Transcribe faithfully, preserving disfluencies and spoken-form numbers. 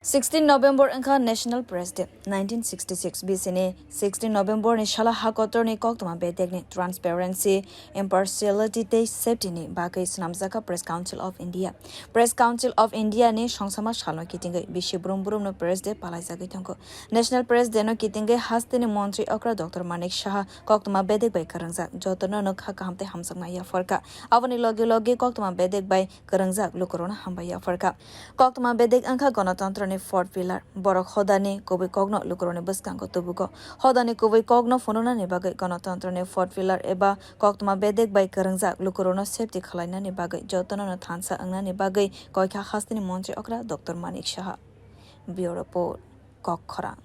Sixteen November wngkha National Press Day. Nineteen sixty six bisini sixteen November ni sala ha kotorni koktwma bedekni transparency, impartiality tei safety ni bagwi swnamjakha Press Council of India. Press Council of India ni songsama salno kitingwi bisi brum brumno Press Day palaijagwi tongo. National Press Day no kitingwi hasteni montri okra Doctor Manik Saha koktwma bedek bai kwrwngjak jotono no kha kaham tei hamjakma yapharkha. Aboni loge loge koktwma bedek bai kwrwngjak lukurokno hambai yapharkha. Koktwma bedek wngkha gonotantroni fourth pillar. Borok hodani kubui kokno lukurokni bwskango tubugo. Hodani kubui kokno phunuknani bagwi gonotantroni fourth pillar eba koktwma bedek bai kwrwngjak lukurokno safety khwlainani bagwi jotono no thansa wngnani bagwi koikha hasteni montri okra Doctor Manik Saha. Bureau Report, Kokkhorang.